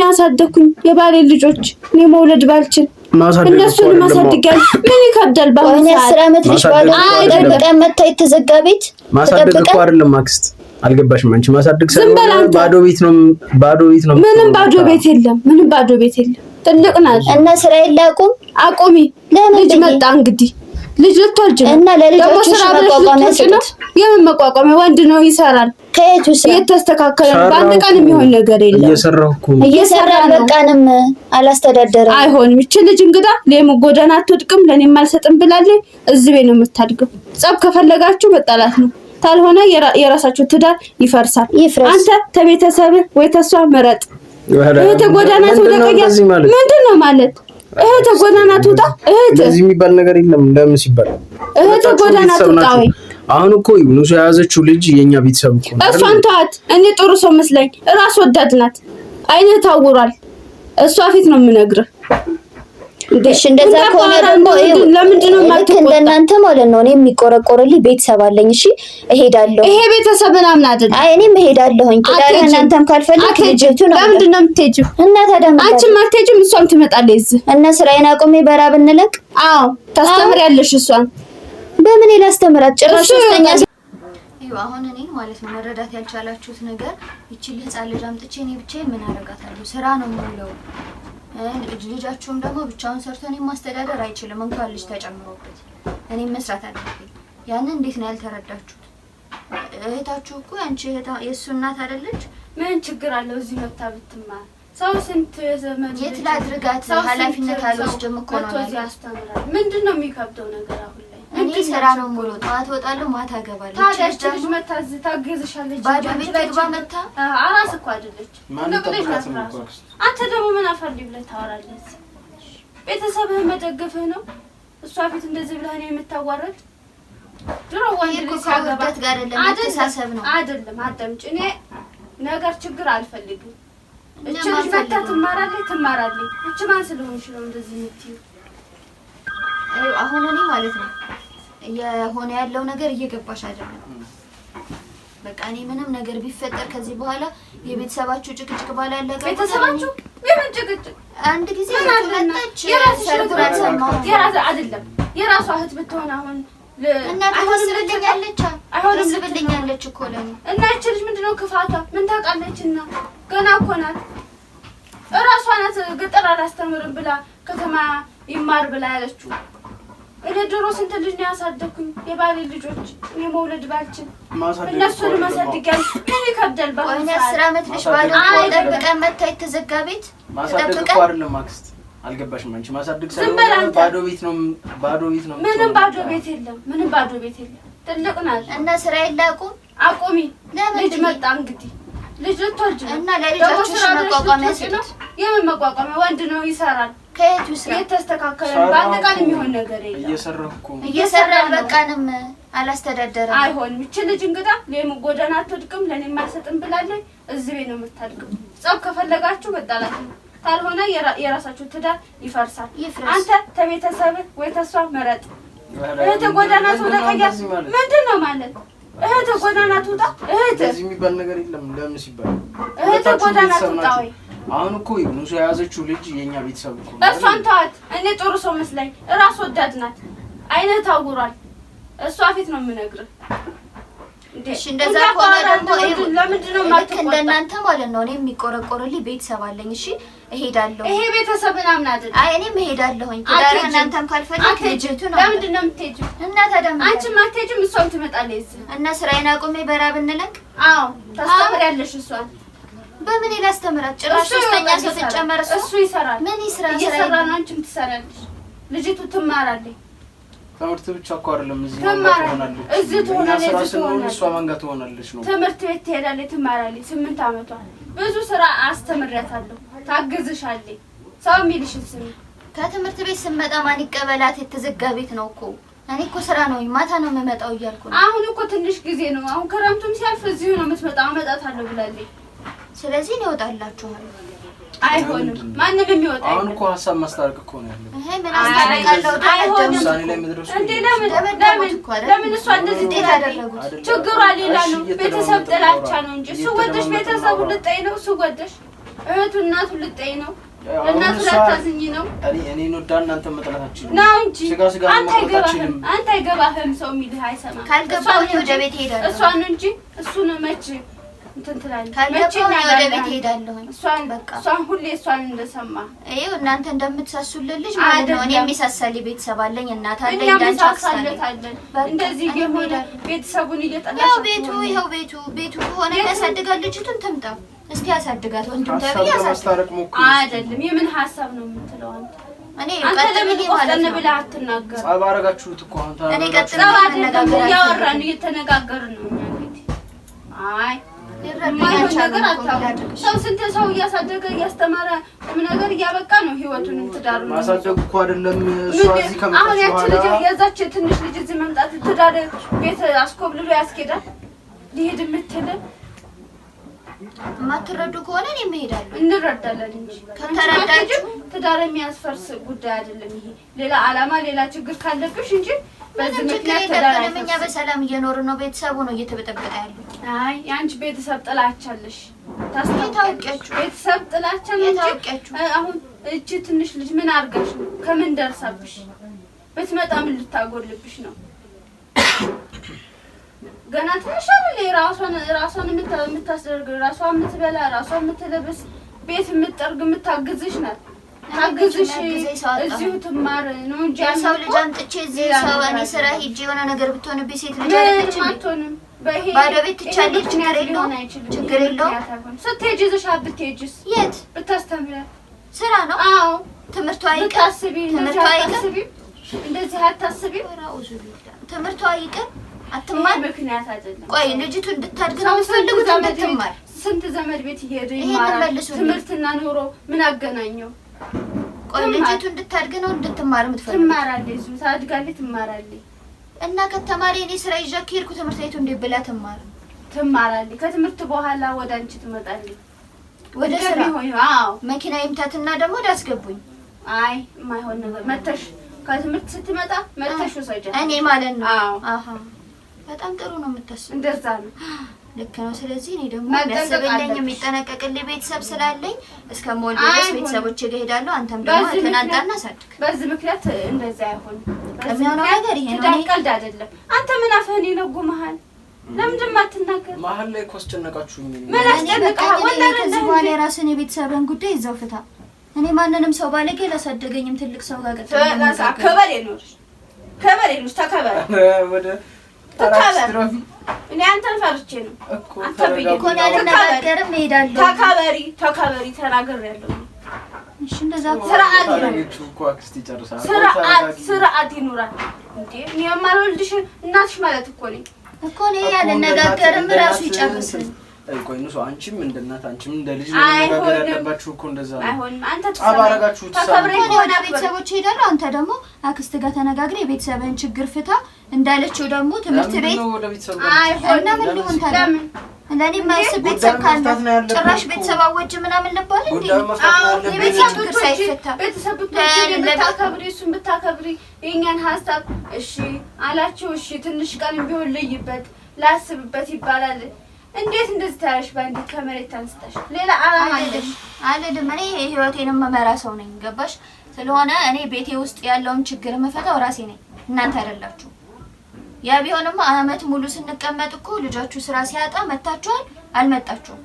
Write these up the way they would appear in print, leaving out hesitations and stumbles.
ነው ያሳደግኩኝ የባሌ ልጆች። እኔ መውለድ ባልችል እነሱን ማሳደግ ምን ይከብዳል? በአሁኑ ሰዓት 10 ዓመት ልጅ ባዶ ጠብቀን መታ የተዘጋ ቤት ማሳደግ እኮ አይደለም አክስት፣ አልገባሽም አንቺ። ማሳደግ ሳይሆን ባዶ ቤት ነው፣ ባዶ ቤት ነው። ምንም ባዶ ቤት የለም፣ ምንም ባዶ ቤት የለም። ትልቅ ናት እና ስራ የላቁም አቁሚ። ልጅ መጣ እንግዲህ ልጅ ልትወልጅ ነው እና ለልጆች መቋቋሚያ ነው። የምን መቋቋሚያ? ወንድ ነው ይሰራል። ከየቱ ስራ የተስተካከለ ነው። በአንድ ቀን የሚሆን ነገር የለም። እየሰራሁ እኮ ነው። እየሰራ በቃንም አላስተዳደረም። አይሆንም። ይቺ ልጅ እንግዳ ለምን ጎዳና አትወድቅም፣ ለኔም አልሰጥም ብላለች። እዚህ ቤት ነው የምታድገው። ጸብ ከፈለጋችሁ መጣላት ነው፣ ካልሆነ የራሳችሁ ትዳር ይፈርሳል። አንተ ተቤተሰብ ወይ ተሷ ምረጥ። እህት ጎዳና ትውደቅ። ምንድን ነው ማለት? እህት ጎዳና ትውጣ። እህት እንደዚህ የሚባል ነገር የለም። ለምን ሲባል እህት ጎዳና ትውጣ ወይ አሁን እኮ ኑሱ የያዘችው ልጅ የኛ ቤተሰብ እኮ ነው። እሷን ተዋት። እኔ ጥሩ ሰው መስለኝ፣ እራስ ወዳድ ናት። አይንህ ታውሯል። እሷ ፊት ነው የምነግርህ። እሺ እንደዛ ከሆነ ደግሞ ለምንድን ነው ልክ እንደናንተ ማለት ነው። እኔ የሚቆረቆርልኝ ቤተሰብ አለኝ። እሺ እሄዳለሁ። ይሄ ቤተሰብ ምናምን አይደለም። አይ እኔም እሄዳለሁኝ። ትዳር እናንተም ካልፈለክ ልጅቱ ነው። ለምንድን ነው የምትሄጂው? እና ታዲያ አንቺም አትሄጂም፣ እሷም ትመጣለች እዚህ እና ስራዬን አቁሜ በራብ እንለቅ። አዎ ታስተምሪያለሽ እሷን። በምን ላስተምራት? ጭራሽ ሶስተኛ አሁን እኔ ማለት ነው መረዳት ያልቻላችሁት ነገር ይቺ ህፃን ልጅ አምጥቼ እኔ ብቻዬን ምን አደርጋታለሁ? ስራ ነው የምውለው። ልጃችሁም ደግሞ ብቻውን ሰርቶ እኔን ማስተዳደር አይችልም። እንኳን ልጅ ተጨምሮበት እኔም መስራት አለብኝ። ያንን እንዴት ነው ያልተረዳችሁት? እህታችሁ እኮ ያንቺ የእሱ እናት አይደለች? ምን ችግር አለው እዚህ መታ ብትማር? ሰው ስንት የዘመን የት ላድርጋት? ኃላፊነት አልወስድም እኮ ነው ያስተምራል። ምንድን ነው የሚከብደው ነገር አሁን ላይ? እኔ ስራ ነው የምውለው። ጠዋት እወጣለሁ፣ ማታ እገባለሁ። ታዲያ ይህች ልጅ መታ እዚህ ታግዝሻለች። ባዶ ቤት ትግባ መታ። አራስ እኮ አይደለች። አንተ ደግሞ ምን አፈር ብለህ ታወራለህ? ቤተሰብህን መደገፍህ ነው። እሷ ፊት እንደዚህ ብለህ ነው የምታዋረድ። ድሮ ወንድ ልጅ ሲያገባ አይደለም ነው አይደለም። አዳምጪ፣ እኔ ነገር ችግር አልፈልግም። እቺ ልጅ መታ ትማራለች፣ ትማራለች። እቺ ማን ስለሆንሽ ነው እንደዚህ የምትይው? አሁን እኔ ማለት ነው የሆነ ያለው ነገር እየገባሽ አይደለም። በቃ እኔ ምንም ነገር ቢፈጠር ከዚህ በኋላ የቤተሰባችሁ ጭቅጭቅ ባላለቀ ቤተሰባችሁ የምን ጭቅጭቅ? አንድ ጊዜ መጣች የራስ አይደለም የራሷ እህት ብትሆን አሁን እና ታስብልኛለች፣ ታስብልኛለች እኮ ለኔ። እና ይህች ልጅ ምንድነው ክፋቷ? ምን ታውቃለች? እና ገና እኮ ናት። እራሷ ናት ገጠር አላስተምርም ብላ ከተማ ይማር ብላ ያለችው። እኔ ድሮ ስንት ልጅ ነው ያሳደግኩኝ የባሌ ልጆች። እኔ መውለድ ባልችል እነሱን ማሳደግ ምን ይከብዳል? በአሁኑ ሰዓት 10 ዓመት ልጅ ባዶ ጠብቀን መታ የተዘጋ ቤት ማሳደግ እኮ አይደለም አክስት፣ አልገባሽም አንቺ። ማሳደግ ሳይሆን ባዶ ቤት ነው፣ ባዶ ቤት ነው። ምንም ባዶ ቤት የለም፣ ምንም ባዶ ቤት የለም። ትልቅ ናት እና ስራ የላቁም አቁሚ። ልጅ መጣ እንግዲህ ልጅ ልትወልጅ ነው እና ለልጆች መቋቋሚያ ነው። የምን መቋቋሚያ? ወንድ ነው ይሰራል። ከየቱ ስራ የተስተካከለ ነው። በአንድ ቀን የሚሆን ነገር የለም። እየሰራሁ እኮ ነው። እየሰራ በቃንም አላስተዳደረም። አይሆንም። ይቺ ልጅ እንግዳ ለምን ጎዳና አትወድቅም፣ ለኔም አልሰጥም ብላለች። እዚህ ቤት ነው የምታድገው። ጸብ ከፈለጋችሁ መጣላት ነው፣ ካልሆነ የራሳችሁ ትዳር ይፈርሳል። አንተ ተቤተሰብ ወይ ተሷ ምረጥ። እህት ጎዳና ትውደቅ። ምንድን ነው ማለት? እህት ጎዳና ትውጣ። እህት እንደዚህ የሚባል ነገር የለም። ለምን ሲባል እህት ጎዳና ትውጣ ወይ አሁን እኮ ኑሱ የያዘችው ልጅ የኛ ቤተሰብ እኮ ነው። እሷን ተዋት። እኔ ጥሩ ሰው መስለኝ፣ እራስ ወዳድ ናት። አይንህ ታውሯል። እሷ ፊት ነው የምነግርህ። እሺ እንደዛ ከሆነ ደግሞ ለምንድን ነው ልክ እንደናንተ ማለት ነው። እኔ የሚቆረቆርልኝ ቤተሰብ አለኝ። እሺ እሄዳለሁ። ይሄ ቤተሰብ ምናምን አይደለም። አይ እኔም እሄዳለሁኝ። ትዳር እናንተም ካልፈለክ ልጅቱ ነው። ለምንድን ነው የምትሄጂው? እና ታዲያ አንቺም አትሄጂም፣ እሷም ትመጣለች እዚህ እና ስራዬን አቁሜ በራብ እንለቅ። አዎ ታስተምሪያለሽ እሷን። በምን ላስተምራት? ጭራሽ ሶስተኛ ሰው ትጨመር። እሱ ይሰራል። ምን ይስራ? እየሰራ ነው። አንቺም ትሰሪያለሽ። ልጅቱ ትማራለች። ትምህርት ብቻ እኮ አይደለም። እዚህ ትሆናለች፣ እዚህ ትሆናለች፣ እሷ ማን ጋር ትሆናለች ነው። ትምህርት ቤት ትሄዳለች፣ ትማራለች። 8 ዓመቷ። ብዙ ስራ አስተምሬያታለሁ። ታግዝሻለች። ሰው የሚልሽን ስሚ። ከትምህርት ቤት ስመጣ ማን ይቀበላት? የተዘጋ ቤት ነው እኮ። እኔ እኮ ስራ ነው፣ ማታ ነው የምመጣው እያልኩ ነው። አሁን እኮ ትንሽ ጊዜ ነው። አሁን ክረምቱም ሲያልፍ እዚሁ ነው የምትመጣው። አመጣታለሁ ብላለች። ስለዚህ እኔ እወጣላችኋለሁ። አይሆንም። ማንም የሚወጣ አሁን እኮ ሀሳብ ማስታረቅ እኮ ነው ያለው። ይሄ ምን አስታርቃለሁ? አይሆንም ውሳኔ ላይ መድረሱ እንዴ? ለምን ለምን ለምን እሷ እንደዚህ ታደረጉት? ችግሯ ሌላ ነው። ቤተሰብ ጥላቻ ነው እንጂ እሱ ወደሽ ቤተሰቡ ልጠይ ነው። እሱ ወደሽ እህቱ እናቱ ልጠይ ነው። እናቱ ላታዝኝ ነው። እኔን ወዳ እናንተ መጥላት አትችልም ነው እንጂ አንተ አይገባህም። አንተ አይገባህም። ሰው የሚልህ አይሰማም። ካልገባሁ እኔ ወደ ቤት እሄዳለሁ። እሷን እንጂ እሱን መች እንትን ትላለህ? ካልገባሁ እኔ ወደ ቤት እሄዳለሁ። እሷን በቃ እሷን ሁሌ እሷን እንደሰማ ይኸው እናንተ እንደምትሳሱልን ልጅ ማለት ነው። እኔ የሚሳሳልኝ ቤተሰብ አለኝ፣ እናት አለኝ፣ እኛም እንሳሳለታለን። እንደዚህ የሆነ ቤተሰቡን እየጠላሽ ያው ቤቱ ይኸው ቤቱ ቤቱ ከሆነ ያሳድጋል። ልጅቱን ትምጣ እስቲ ያሳድጋት። ወንድም ተብዬ ያሳድጋት አይደለም። የምን ሀሳብ ነው የምትለው አንተ? እኔ አንተ ለምን ቆፍጠን ብለህ አትናገርም? ጸብ አደረጋችሁት እኮ አሁን እኔ ቀጥ ብለህ እያወራን እየተነጋገርን ነው እኛ እንግዲህ። አይ የማይሆን ነገር አታውቅም። ሰው ስንት ሰው እያሳደገ እያስተማረ ቁም ነገር እያበቃ ነው ህይወቱንም ትዳሩን ማሳደግ እኮ አይደለም። እሷ እዚህ ከመጣች አሁን ያቺ ልጅ የዛች ትንሽ ልጅ እዚህ መምጣት ትዳር ቤት አስኮብልሎ ያስኬዳል። ሊሄድ የምትል የማትረዱ ከሆነ እኔም እሄዳለሁ። እንረዳለን እንጂ ከተረዳችሁ ትዳር የሚያስፈርስ ጉዳይ አይደለም ይሄ። ሌላ ዓላማ ሌላ ችግር ካለብሽ እንጂ በዚህ ምክንያት ትዳር አይፈርስም። እኛ በሰላም እየኖርን ነው። ቤተሰቡ ነው እየተበጠበጠ ያለው። አይ የአንቺ ቤተሰብ ጥላቻለሽ ታስታውቂያለሽ። ቤተሰብ ጥላቻ ነው እንጂ አሁን እቺ ትንሽ ልጅ ምን አድርጋሽ ነው? ከምን ደርሳብሽ ብትመጣ ምን ልታጎልብሽ ነው? ገና ትንሽ አይደል? ራሷን የምታስደርግ ራሷን የምትበላ ራሷን የምትለብስ ቤት የምትጠርግ የምታግዝሽ ናት። ታግዝሽ እዚሁ ትማር ነው እንጂ ሰው ልጅ አምጥቼ እዚህ ሰው እኔ ስራ ሂጅ የሆነ ነገር ብትሆንብኝ ሴት ልጅ አይደለች እንዴ? አትሆንም። ባዶ ቤት ትቻለች። ችግር የለውም፣ ችግር የለውም። ስትሄጂ ይዘሻት ብትሄጂስ የት ብታስተምሪያት ስራ ነው። አዎ ትምህርቷ አይቀር፣ ብታስቢ፣ ትምህርቷ አይቀር፣ እንደዚህ አታስቢም። ትምህርቷ አይቀር አትማር ምክንያት አይደለም። ቆይ ልጅቱ እንድታድግ ነው የምትፈልጉት? እንድትማር ስንት ዘመድ ቤት እየሄደ ይማራል። ትምህርትና ኑሮ ምን አገናኘው? ቆይ ልጅቱ እንድታድግ ነው እንድትማር የምትፈልጉት? ትማራለች፣ እዚሁ ታድጋለች፣ ትማራለች። እና ከተማሪ እኔ ስራ ይዣ ከሄድኩ ትምህርት ቤቱ እንዴት ብላ ትማር? ትማራለች። ከትምህርት በኋላ ወደ አንቺ ትመጣለች፣ ወደ ስራ። አዎ መኪና ይምታትና ደግሞ ዳስገቡኝ። አይ የማይሆን ነገር መተሽ ከትምህርት ስትመጣ መተሽ ውሰጃት እኔ ማለት ነው። አዎ አሃ በጣም ጥሩ ነው የምታስበው። እንደዛ ነው፣ ልክ ነው። ስለዚህ እኔ ደግሞ የሚያስብልኝ የሚጠነቀቅልኝ ቤተሰብ ስላለኝ እስከምወልድ ድረስ ቤተሰቦቼ ጋር እሄዳለሁ። አንተም ደግሞ ትናንትና አሳድግ። በዚህ ምክንያት እንደዛ አይሆንም። የሚሆነው ነገር ይሄ ነው። ትዳር ቀልድ አይደለም። አንተ ምን አፍህን ይለጉምሃል? ለምንድን ነው የማትናገር? መሀል ላይ እኮ አስጨነቃችሁኝ። ምን አስጨነቀህ? ከዚህ በኋላ የራስህን የቤተሰብህን ጉዳይ እዛው ፍታ። እኔ ማንንም ሰው ባለጌ ላሳደገኝም ትልቅ ሰው ጋር ከበሬ ኖርሽ ከበሬ ኖርሽ ተከበረ ወደ ተከበር። እኔ አንተን ፈርቼ ነው እኮ እኔ አልነጋገርም፣ እሄዳለሁ። ተከበሪ ተከበሪ ተናግሬያለሁ። እሺ እንደዛ ስርዓት ስርዓት ይኑራል እንዴ! እኔ የማልወልድሽ እናትሽ ማለት እኮ ነኝ እኮ እኔ አልነጋገርም፣ እራሱ ይጨርስ። ቆይ ንሱ አንቺም እንደ እናት አንቺም እንደ ልጅ ነው መነጋገር ያለባችሁ እኮ እንደዛ ነው። አይሆንም። አንተ ጸብ አደረጋችሁት። እኔ ወደ ቤተሰቦች እሄዳለሁ። አንተ ደግሞ አክስት ጋር ተነጋግረህ የቤተሰብህን ችግር ፍታ። እንዳለችው ደግሞ ትምህርት ቤት እና ምን ሊሆን ታዲያ? ለእኔ የማያስብ ቤተሰብ ካለ ጭራሽ ቤተሰብ አወጅ ምናምን ልባል እንዴ? የቤተሰብ ችግር ሳይፈታ ቤተሰብ ብትወጪ ብታከብሪ እሱን ብታከብሪ የእኛን ሀሳብ እሺ አላችሁ። እሺ ትንሽ ቀን ቢሆን ልይበት ላስብበት ይባላል። እንዴት እንደዚህ ታያለሽ? በአንዴ ከመሬት አንስተሽ ሌላ ዓላማ አለሽ? አልልም። እኔ ህይወቴን የምመራ ሰው ነኝ። ገባሽ? ስለሆነ እኔ ቤቴ ውስጥ ያለውን ችግር የምፈታው ራሴ ነኝ፣ እናንተ አይደላችሁ። ያ ቢሆንማ አመት ሙሉ ስንቀመጥ እኮ ልጃችሁ ስራ ሲያጣ መታችኋል፣ አልመጣችሁም።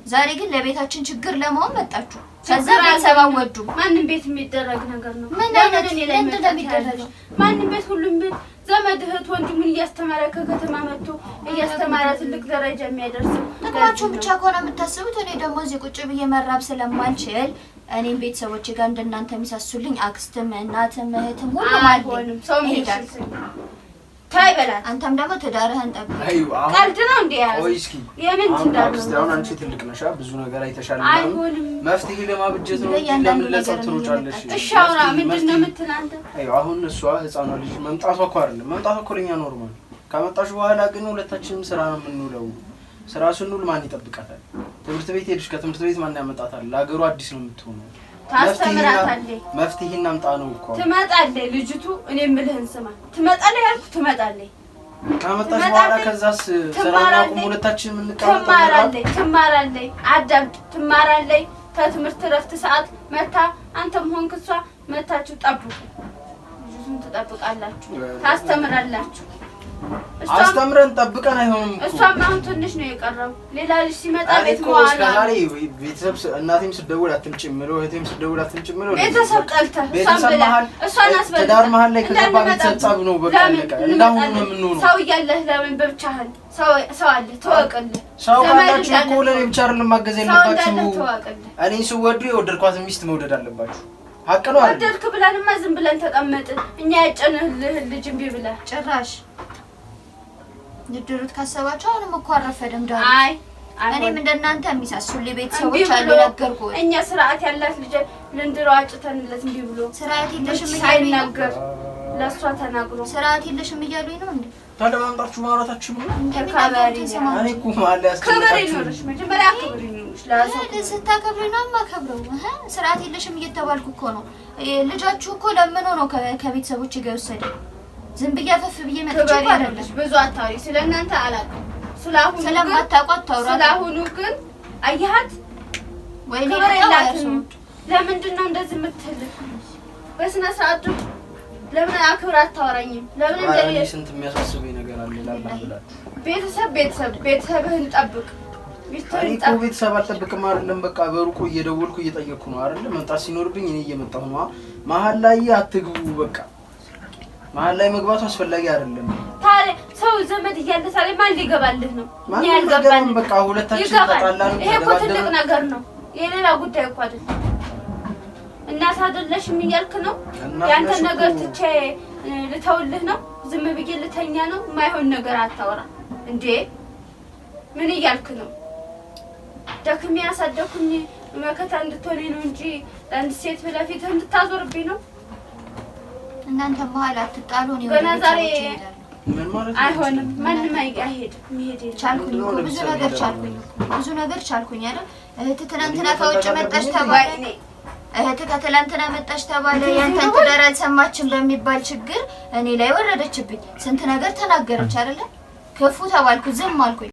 ዛሬ ግን ለቤታችን ችግር ለመሆን መጣችሁ። ከዛ ቤተሰብ አወዱ። ማንም ቤት የሚደረግ ነገር ነው። ምን አይነት ምንድን ነው የሚደረገው? ማንም ቤት ሁሉም ቤት ዘመድ እህት ወንድሙን እያስተማረ ከከተማ መጥቶ እያስተማረ ትልቅ ደረጃ የሚያደርሰው ጥቅማችሁን ብቻ ከሆነ የምታስቡት፣ እኔ ደግሞ እዚህ ቁጭ ብዬ መራብ ስለማልችል እኔም ቤተሰቦቼ ጋር እንደናንተ የሚሳሱልኝ አክስትም እናትም እህትም ሁሉም አይሆንም። ሰው ታይ በላት። አንተም ደግሞ ትዳርህን ጠብቅ። ቀልድ ነው እንዴ? ቆይ እስኪ የምን ትዳር ነው? አሁን አንቺ ትልቅ ነሽ፣ ብዙ ነገር አይተሻል። አይሆንም። መፍትሄ ለማብጀት ነው እንጂ ለምን ለጸብ ትሮጫለሽ? እሺ አውራ፣ ምንድን ነው የምትል አንተ? አሁን እሷ ህፃኗ ልጅ መምጣቷ እኮ አይደለም መምጣቷ እኮ ለኛ normal። ካመጣሽ በኋላ ግን ሁለታችንም ስራ ነው የምንውለው። ስራ ስንውል ማን ይጠብቃታል? ትምህርት ቤት ሄድሽ፣ ከትምህርት ቤት ማን ያመጣታል? ለሀገሩ አዲስ ነው የምትሆነው። ታስተምራታለች። መፍትሄ እናምጣ ነው እኮ። ትመጣለች ልጅቱ። እኔ የምልህን ስማ። ትመጣለች ያልኩህ ትመጣለች። ካመጣሽ በኋላ ከዛስ ስራውን አቁም፣ ሁለታችንም እንቀመጥ። ትማራለች፣ ትማራለች። አዳምጥ። ትማራለች፣ ከትምህርት እረፍት ሰዓት መታ አንተም ሆንክ እሷ መታችሁ ጠብቁ። ልጁን ትጠብቃላችሁ፣ ታስተምራላችሁ። አስተምረን ጠብቀን አይሆንም እኮ። እሷም አሁን ትንሽ ነው የቀረው። ሌላ ልጅ ሲመጣ እኔ ቤት እኮ መዋሏ እስከ ዛሬ ቤተሰብ እናቴም ስደውል አትምጪ የምለው እህቴም ስደውል አትምጪ የምለው ቤተሰብ ጠልተህ እሷን ቤተሰብ ብለህ መሀል እሷን አስበልተህ ትዳር መሀል ላይ ከገባ እንዳንመጣ ቤተሰብ ጸብ ነው። በቃ ለምን አለቀ። እንዳሁኑ ነው እንመጣለን? የምንሆነው። ሰው እያለህ ለምን በብቻህን? ሰው አለህ ተወቅልህ። ሰው ዘመድ ካላችሁ እኮ እንዳለህ ለእኔ ብቻ አይደለም ማገዝ ሰው ያለባችሁ። እንዳለህ ተወቅልህ። እኔን ስወዱ የወደድኳትን ሚስት መውደድ አለባችሁ። ሀቅ ነው አይደል? ወደድክ ብለንማ ዝም ብለን ተቀመጥን። እኛ ያጨንልህን ልጅ እምቢ ብለህ ጭራሽ ልድሩት ካሰባችሁ አሁንም እኮ አልረፈደም። ዳሩ አይ እኔም አይሆንም። እንደናንተ የሚሳሱልኝ እምቢ ቤተሰቦች አሉ። ብሎ ነገርኩህ። እኛ ስርዓት ያላት ልጅ ልንድረው አጭተንለት እምቢ ብሎ ስርዓት የለሽም እያሉኝ ነው። ሳይናገር ለእሷ ተናግሮ ስርዓት የለሽም እያሉኝ ነው እንዴ? ታዲያ ማምጣችሁ ማውራታችሁ ነው። ተከበሪ። እኔ እኮ መሀል ላይ ክብር ያስጨነቃችሁ። ይኑርሽ፣ መጀመሪያ ክብር ይኑርሽ ለሰው ስታከብሪ ነው የማከብረው። እህ ስርዓት የለሽም እየተባልኩ እኮ ነው። ልጃችሁ እኮ ለምኖ ነው ከቤተሰቦች ጋር የወሰደኝ። ዝም ብዬ አፈፍ ብዬ መጥቼ ክብር እኮ አይደለም። ይኑርሽ። ብዙ አታውሪ፣ ስለ እናንተ አላውቅም። ስለአሁኑ ግን ስለማታውቁ አታውራ። ስለአሁኑ ግን አየሃት ወይኔ ክብር በጣም የላትም። አያሰው። ለምንድን ነው እንደዚህ የምትል? በስነ ስርዓቱ ለምን አክብር አታወራኝም? ለምን ኧረ እኔ እንደ ስንት የሚያሳስበኝ ነገር አለ ላላህ ብላችሁ። ቤተሰብ ቤተሰብ ቤተሰብህን ጠብቅ፣ እኔ ሚስትህን እኮ ጠብቅ። ቤተሰብ አልጠብቅም አይደለም። በቃ በሩቁ እየደወልኩ እየጠየቅኩ ነው አይደለ? መምጣት ሲኖርብኝ እኔ እየመጣሁ ነው። መሀል ላይ አትግቡ። በቃ መሀል ላይ መግባቱ አስፈላጊ አይደለም። ታዲያ ሰው ዘመድ እያለ ታዲያ ማን ሊገባልህ ነው? እኛ ማንም ያልገባልህ አይገባም። በቃ ሁለታችን ይገባል። ተጣላን፣ ይሄ እኮ ትልቅ ተደባደብን። ነገር ነው። የሌላ ጉዳይ እኮ አይደለም። እናት አይደለሽም እያልክ ነው? እናት ያንተን ነሽ ነገር እኮ። ትቼ ልተውልህ ነው? ዝም ብዬ ልተኛ ነው? የማይሆን ነገር አታወራ እንዴ! ምን እያልክ ነው? ደክሜ ያሳደኩኝ መከታ እንድትሆነኝ ነው እንጂ ለአንድ ሴት ብለህ ፊትህ እንድታዞርብኝ ነው? እናንተ መሀል አትጣሉ። እኔ ወደ ገና ዛሬ ቤተሰቦቼ እሄዳለሁ። ምን ማለት ነው? አይሆንም። ማንም አይሄድም። የሚሄድ የለም። ቻልኩኝ እኮ ብዙ ነገር ቻልኩኝ እኮ ብዙ ነገር ቻልኩኝ አይደል? እህት ትናንትና ከውጭ መጣች ተባለ። ወይኔ እህት ከትላንትና መጣች ተባለ። ያንተን ትዳር አልሰማችም በሚባል ችግር እኔ ላይ ወረደችብኝ። ስንት ነገር ተናገረች አይደለ? ክፉ ተባልኩ፣ ዝም አልኩኝ።